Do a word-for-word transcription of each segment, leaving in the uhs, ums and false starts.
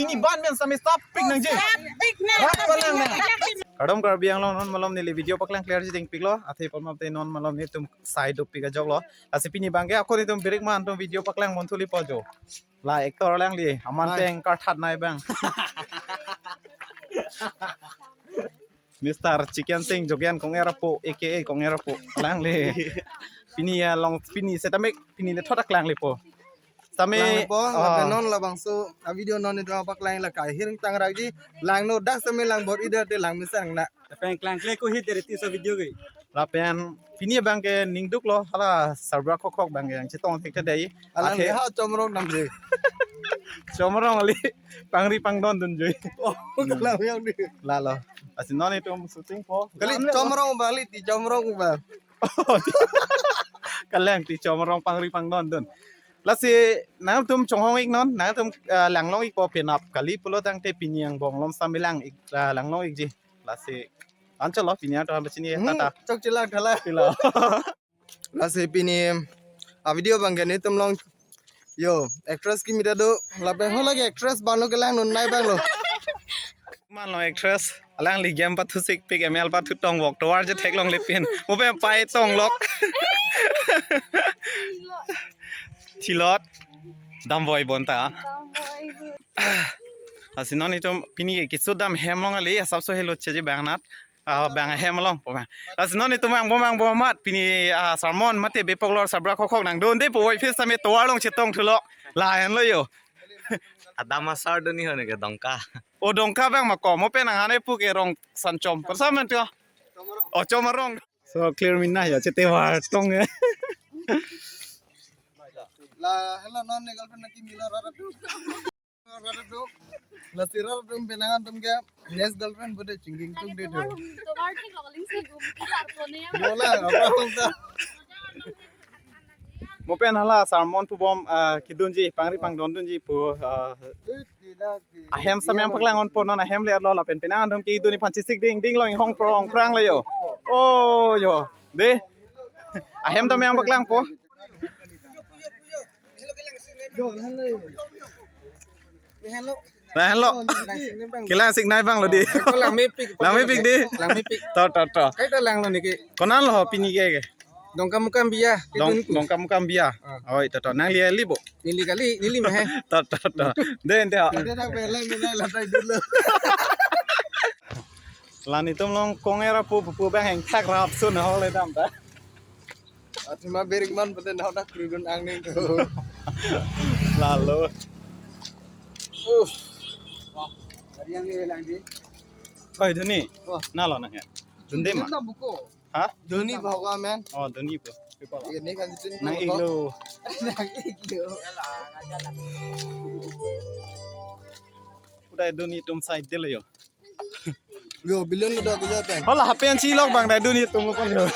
Pini ban men sami stop pik nangji. Rat palang nang. Kardom Karbi Anglong, non malom neli video paklang clear ji dingpiklo. Athe pon mate non malom netum side dopik ajoklo. Lasi pini abangke ako netum birik man atum video paklang monthulipo jo. La actor alangli, aman Hai. Teng karthat nai abang. Mister Chicken Sing Jogen Konger apo, A K A Konger apo. Alangli. Pini along, pini setame, pini le thot aklang lepo. Setame, Lang lepo, oh. Lapen non labangso, a video non netum paklang la kai hiring tang rakji, langno dak setame lang bor ida te lang mesen na. Lapen klangkle ko hit dere ti so video ke. Lapen pini abangke ningduklo, hala Sarbura Khokhok abangke nangchetong thekthedei. Alang Athe- ha Chomrong namje. Chomrong ali pangri pangdon dunjoi. Oh, kalang yang di. Lalo. Lasi non netum shooting po. Kali Chomrong ba, kali ti Chomrong ba. Kalang ti Chomrong pangri pangdon dun. Lasi nangtum chonghong ik non, nangtum, ah, langlong ikpo penap kali pulo tangte pini angbong malom sami lang ik, ah, langlong ikji. Lasi anchot lo pini ato hamba chini Hmm, tata. Chok chilak thala. Silo. Lasi pini a video abangke netum along yo actress kimi ta do lapen ho lagi actress banglo kelang non nai banglo. Manlo actress alangli game pathu sik pik M L pathu tong wok tovar je theklong lepin. Mo pe pai tong lok. Thilot. Damboi bonta. Lasi non netum pini ke keso dam hem along ali asapso helo cheji bang nat. Ah, bang hem along po bang. Lasi non netum angbong angbong amat pini, ah, sermon mate bepok lor Sarbura Khokhok nangdunde po wai phis sami tovar along chetong thulo. Lahenlo yo. Adam asar duni hone ke Dongka. O Dongka abang ma ko mo pe nang hane pu ke Rongsanchom. Persa men to. O Chomrong. So clear mina ya chete war tong ya. La hela non ne girlfriend naki mila rara tu. Rara tu. La sira tu penangan tum ke next girlfriend bude chingking tum de tu. Tovar thik lo ling si gum ki ar kone ya. Bola apa hota? Mo pen hala sermon pu bom, ah, kedunji pangri pangdon dunji pu, ah, ahem sami paklang onpo non ahem le lo lapen penang atum kedun aphan chesik ding ding lo inghong prong prang le yo. Oh yo. De. Ahem tame paklangpo. Lahenlo. Kelang sik nai banglo di. Lang mepik. Lang mepik di. Lang mepik. To to to. Kai ta langlo niki. Konat lo pini ke ke. Dongkamukam biya. Dong kedun ku. Dongkamukam biya. Ah. Oi to to nangli ali bo. Neli kali, neli mah. To to to. Den de. Dia tak pelai mina latai dulu. La netum along Konger apo pupu bang hengthak rap sun hole dam ta. Athema berik man pete nau dak krudun angning tu. Lalo. Uff. Wah, hari yang ni lang di. Oi Doni. Wah. Nalo nang ya. Dunde ma. Dunde na buko. Ha? Doni bhoga man. Oh, Doni po. Ini kan situ. Nang iglo. Nang iglo. Udah Doni tum side dele yo. Yo, bilon lo dok yo pen. Hola hapen si lok bang dai Doni tum ko yo.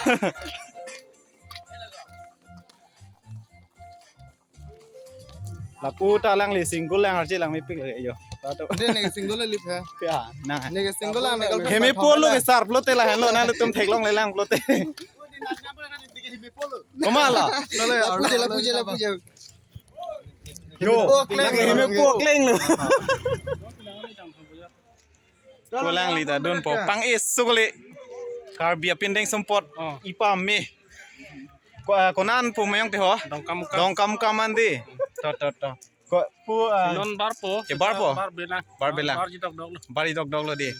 Lapu ta lang le single lang arje lang mepik le yo. Tato. Dia neke single le lip hai. Ya, nang. Neke single lang neke. Hemi polo ke sar plote lahenlo nang tum theklong le lang plote. Komala. Lapu je, lapu je, lapu je. Yo, hemi po kleng lo. Kolang li ta dunpo pang-e sukli. Karbi apindeng sumpot. Oh. Ipame. Ko, ah, konan pu mayong te ho. Dongkamukam. Dongkamukam mandi. To to to. Ko pu, ah, non barpo. Ke barpo. Bar belang. Bar belang. Bar jidok dok lo. Bar jidok dok lo di.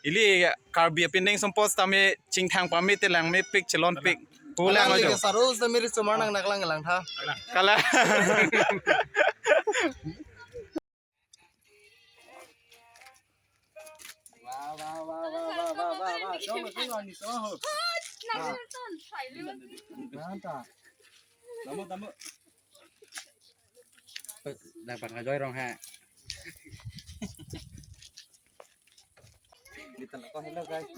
Ili Karbi apindeng sumpot tame chingthang pame te lang mepik chelonpik. Pulang ajo. Saru samiri sumar nang naklang lang tha. Kalang. Wah, wah, wah. Tong, tong, ani, tong. Nang ton, sai lu. Nanta. Tamu, tamu. Dak pang ajoy rong ha. Kita lo, hello guys.